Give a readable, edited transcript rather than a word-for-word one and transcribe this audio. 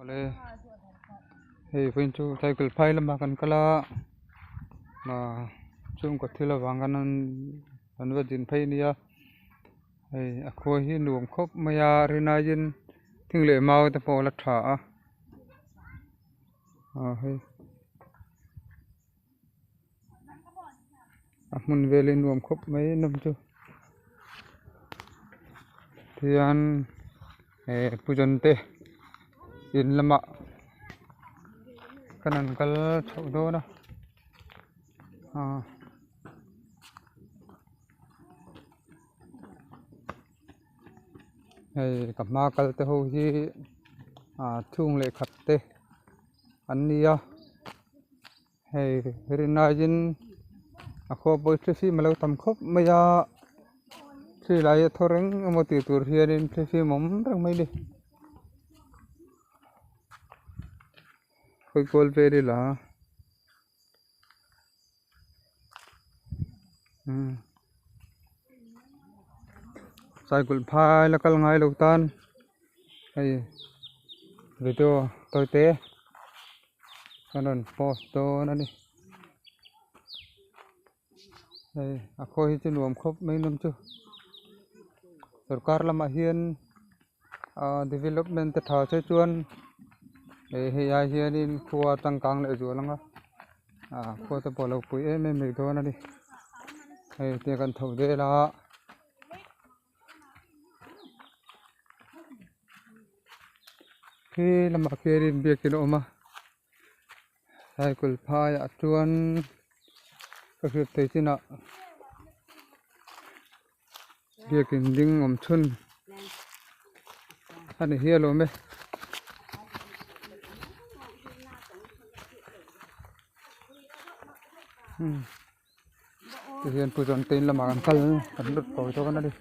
Awle hei vawiin chu cycle phai lamah kan kal a ah chhungkaw thil avang khan an va din phei ania hei a khua hi nuam khawp mai a rinaiin thing leh mau te pawh a la tha a ah hei a hmun vel hi nuam khawp mai nawm chu tihian eh puzawn te in lamah kan han kal chhoh dawn a ah. Hei ka hma kal te ho hi ah chhung leh khat te an ni a hei rinaiin a khua pawh hi thlifim alo tam khawp mai a thli lai a thaw reng emaw tih tur hianin thlifim a awm reng mai a ni hawi kual vel ila umm cycle phai la kal ngai lo tan hei video tawi te ka rawn post dawn a ni hei a khawi hi chu nuam khawp mai nawm chu sorkar lamah hian ah development te tha che chuan hei hei ai hianin khua changkang leh zual ang a ah khua te pawh a lo pui em em mai dawn a ni hei tia kan tho vel a. Khi lamah khianin biakin a awm a cycle phaiah chuan ka hriat theih chinah biakin ding awm chhun a ni hial awm e. Tihian pu chuan train lamah kan kal kan lut kawi dawn a ni.